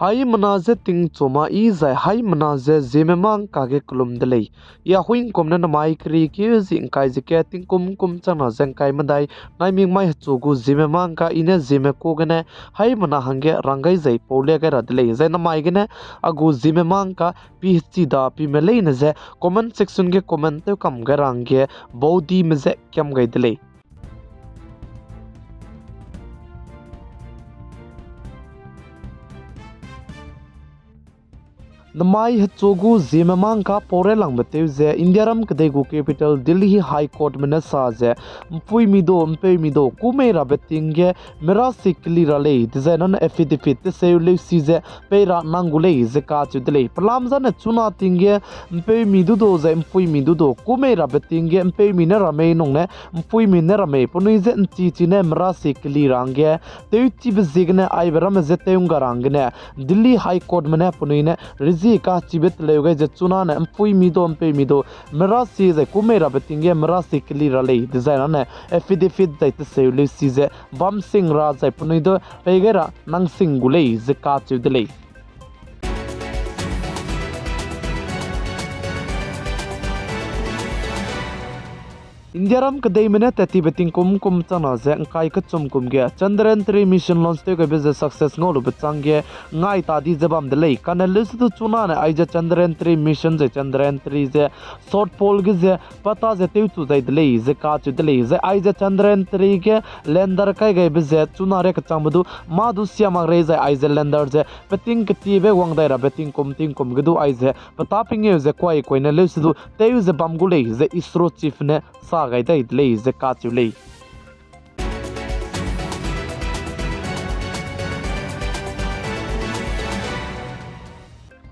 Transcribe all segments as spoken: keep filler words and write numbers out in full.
Haimena je tingchu ma yi zai haimena je Zeme mâ ngka ge kelum de lei. Ya huingkum ne namai keriekeu zi ngkai ze ke tingkum kum changna ze ngkai medai, naimik mai hechu gu Zeme mâ ngka i ne Zeme ku gene haimena hangge rang gai zai pau lia gai ra de lei. Zai namai gene a gu Zeme mâ ngka pi hechi da pime leine ze comment section ge comment tew kam gai ra hangge baudime ze kiam gai de lei. Namai hechu gu Zeme mâ ngka pau railangbe tew ze Indiaram kedei gu capital Delhi High Courtme ne sa ze, mpuimi du, mpeumi du, kû mei rabe ting ge merasie keli ra lei, dezai nane affidavit teseu leusi ze pei ra nang gu lei ze kacheu de lei. Pelam zane chuna ting ge mpeumi du du zai mpuimi du du, kû mei rabe ting ge mpeumi ne ra mei nung ne mpuimi ne ra mei, penui je nchi chi ne merasie keli ra hangge, tewchibe ziegene aibe ramme je tew ngga ra hanggene, Delhi High Courtme ne penui ne rezie kachibe teleu gai ze chuna ne mpuimi du, mpeumi du, merasie zai kû mei rabe ting ge merasie keli ra lei, dezai nane affidavit zai teseu leusi ze bam sing ra zai penui du pei gai ra nang sing gu lei ze kacheu de lei. Indiaram kedeime ne tat tibe tingkum kum changna ze ngkai kechum kum ge Chandrayaan three mission launch tew gaibe ze success ngau lube chang ge ngai ta di ze bam de lei. Kane leuse du chuna ne aize Chandrayaan three mission zai Chandrayaan three ze South Pole ge ze pata ze tewchu zai de lei ze kacheu de lei. Zai aize Chandrayaan three ge lander kai gaibe ze chuna re kechangbe du mâ du sia mak rei zai aize lander ze peting ketiebe wang dai rabe tingkum tingkum ge du aize peta pengeu ze kuai kuai ne leuse du tew ze bam gu lei ze ISRO chief ne sa gai dai de lei ze kacheu lei.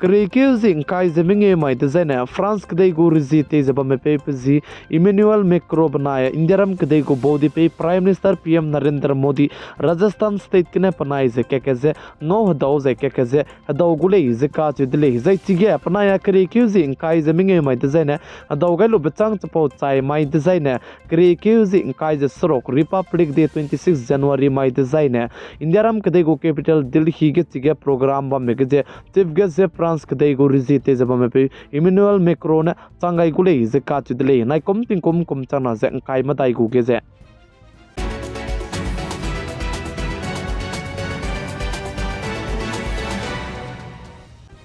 Keriekeu zi ngkai ze mengeu mai dezaine France kedei gu rezie tei ze bamme pei pe zi Emmanuel Macron benai Indiaram kedei gu baudi pei Prime Minister P M Narendra Modi Rajasthan State gene penai ze keke ze ngau hedau zai keke ze hedau gu lei ze kacheu de lei. Zai chige penai a keriekeu zi ngkai ze mengeu mai dezaine hedau gai lube chang chipau chai mai dezaine keriekeu zi ngkai ze seruk Republic Day twenty six January mai dezaine Indiaram kedei gu capital Delhi ge chige program bamme ge ze chief guest ze France kedei gu rezie tei ze bamme pei Emmanuel Macron ne chang gai gu lei ze kacheu de lei. Naikum tingkum kum changna ze ngkai medai gu ge ze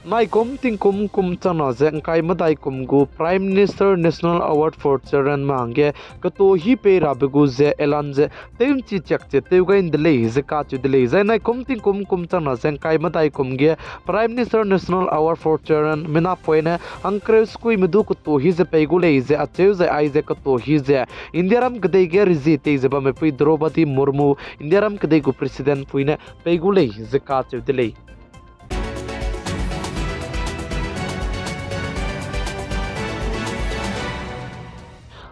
Naikum tingkum kum changna ze ngkai medai kum gu Prime Minister National Award for Children me hangge ketuâ hi pei rabe gu ze elan ze tew nchi chiak ze tew gai nde lei ze kacheu de lei. Zai naikum tingkum kum changna ze ngkai medai kum ge Prime Minister National Award for Children menapoine hangkereu sekuime du ketuâ hi ze pei gu lei ze acheu zai aize ketuâ hi ze Indiaram kedei ge rezie tei ze bamme pui Droupadi Murmu Indiaram kedei gu President pui ne pei gu lei ze kacheu de lei.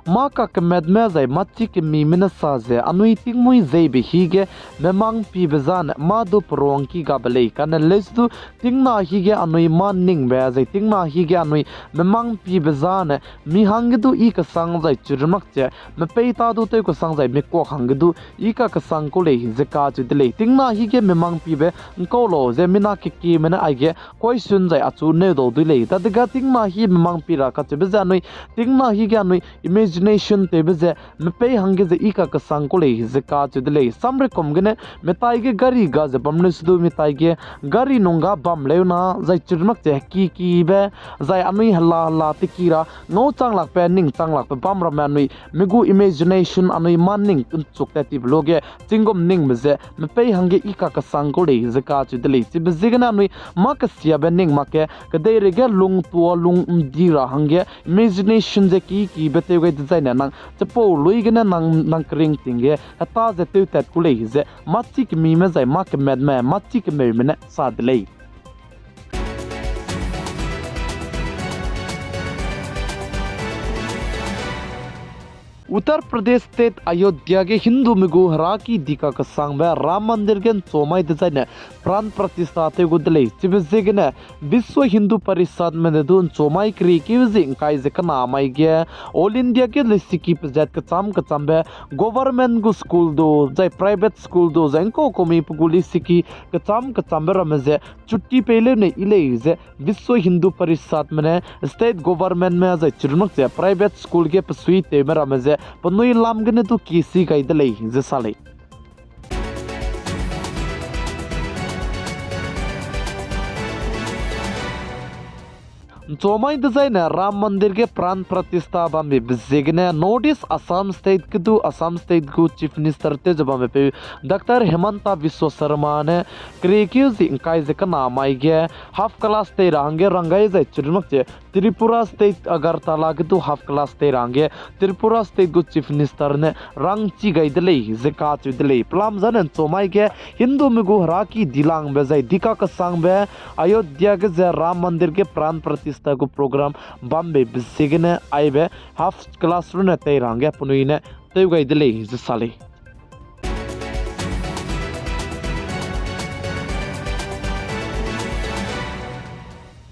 Mâ kakemetme zai mâchi kemime ne sa ze anui tingmuî zeibe hige memang pibe zane mâ du peruangki gabe lei kane leuse du tingna hige anui mâ nningbe zai tingna hige anui memang pibe zane mi hangge du i kesang zai chirmak ze mepei ta du tew kesang zai mikuak hangge du i kakesang ku lei ze kacheu de lei. Tingna hige memang pibe ngkau lau ze mina kekieme ne aige question zai achu neu dau dui lei. Dadege tingna hi memang pi ra kacheube ze anui tingna hige anui imagination tewbe ze mepei hangge ze i kakesang ku lei ze kacheu de lei. Samrekum gene metai ge gari ga ze bam leuse du metai ge gari nung ga bam leu na zai chirmak ze heki kibe zai anui hela hela teki ra ngau chang lakbe ning chang lakbe bam ramme anui mi gu imagination anui mâ ning nchuk tat tibe luge chinggum ningbe ze mepei hangge i kakesang ku lei ze kacheu de lei. Chibe ziegene anui mâ kesiabe ning mak ge kedeirei ge lung tuâ lung ndi ra hangge imagination ze ki kibe tew gai dezaine nang chipau lui gene nang nang kering ting ge heta ze tewtat ku lei ze mâchi kemime zai mâ kemetme mâchi kemeume ne sa de lei. Uttar Pradesh State Ayodhya ge Hindume gu heraki dika kesangbe Ram Mandir ge ’nchomai dezaine pran pratishtha tew gu de lei. Chibe ziegene Vishwa Hindu Parishadme ne du ’nchomai keriekeu zi ’ngkai ze kena mai ge All India ge lesiki pezat kechâm kechâmbe government gu school du, zai private school du, zai ’ngkau-’ngkaumi pe gu lesiki kechâm kechâmbe ramme ze chutti pei leu ne yi lei ze Vishwa Hindu Parishadme ne state governmentme zai chirunmak ze private school ge pesuitewme ramme ze penui lam gene du kisi gai de lei ze sa lei. ’Nchomai dezaine Ram Mandir ge pran pratishtha bambe ziegene North East Assam State ge du Assam State gu Chief Minister tew ze bambepeu Doctor Himanta Biswa Sarma ne keriekeu zi ’ngkai ze kena mai ge half class tei ra hangge rang gai zai chirunmak ze Tripura State Agartala ge du half class tei ra hangge Tripura State gu Chief Minister ne rangchi gai de lei ze kacheu de lei. Pelam zane ’nchomai ge Hindume gu heraki dilangbe zai dika kesangbe Ayodhya ge ze Ram Mandir ge pran pratishtha gu program bambe ziegene aibe half class rune tei ra hangge penui ne tew gai de lei ze sa lei.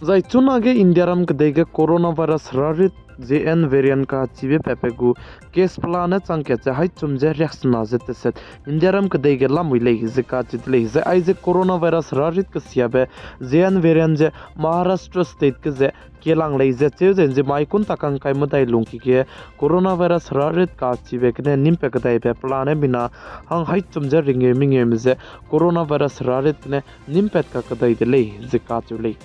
Zai chunage Indiaram kedei ge coronavirus herarit J N variant kachibe patbe gu case pelane chang kat ze haichum ze riaksena ze teset Indiaram kedei ge lamui lei ze kacheu de lei. Zai aize coronavirus herarit kesiabe J N variant ze Maharashtra State ge ze kelang lei ze cheu ze ’nzimai kunta kangkai medai lungki ge coronavirus herarit kachibe gene nîmpat kedaibe pelane mina hang haichum ze ringeu mengeume ze coronavirus herarit gene nîmpat kakedai de lei ze kacheu lei.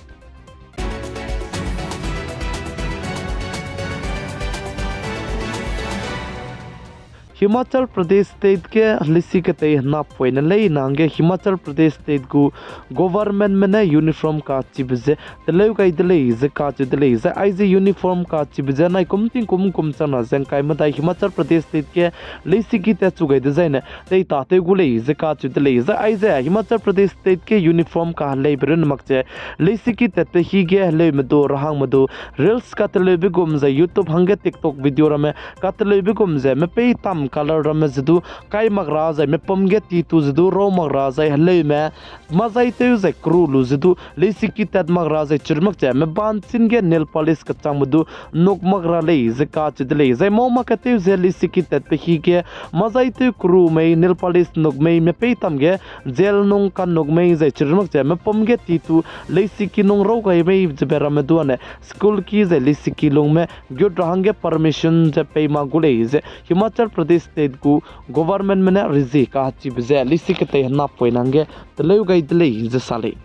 Himachal Pradesh State ge lesi ketei henapoine leine hangge Himachal Pradesh State gu governmentme ne uniform kachibe ze teleu gai de lei ze kacheu de lei. Zai aize uniform kachibe ze naikum tingkum kum changna ze ’ngkai medai Himachal Pradesh State ge lesiki tat chu gai dezaine teitatew gu lei ze kacheu de lei. Zai aize Himachal Pradesh State ge uniform kaheleibe runne mak ze lesiki tatbe hi ge heleume du, rahangme du, reels kateleube gum zai YouTube hangge TikTok video ramme kateleube gum ze mepei tam color ramme ze du kai mak ra zai mepum ge titu ze du rau mak ra zai heleume mazaitew zai keru lu ze du lesiki tat mak ra zai chirunmak ze mebanchin ge nail polish kechangbe du ’nnuk mak ra lei ze kacheu de lei. Zai mau mak katew ze lesiki tatbe hi ge mazaitew keru mei, nail polish ’nnuk mei, mepei tam ge gel nung ka'nnuk mei zai chirunmak ze mepum ge titu lesiki nung rau gai mei zebe ramme du ane school ki zai lesiki lungme gut ra hangge permission ze pei mak gu lei ze Himachal Pradesh State gu governmentme ne rezie kachibe ze lesi ketei henapoine hangge teleu gai de lei ze sa lei.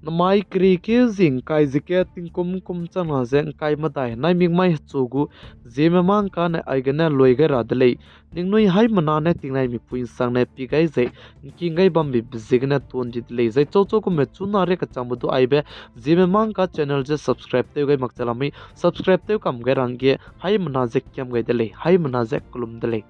Namai keriekeu zi ’ngkai ze ke tingkum kum changna ze ’ngkai medai naimik mai hechu gu Zeme mangka ne aigene lui gai ra de lei. Ningnui haimena ne tingnai mipui ’nsangne pi gai zai ’ngking gai bambe ziegene tuan di de lei. Zai chauchau gume chuna ria kechangbe du aibe Zeme mangka channel ze subscribe tew gai mak che lamui subscribe tew kam gai ra hangge haimena ze kiam gai de lei, haimena ze kelum de lei.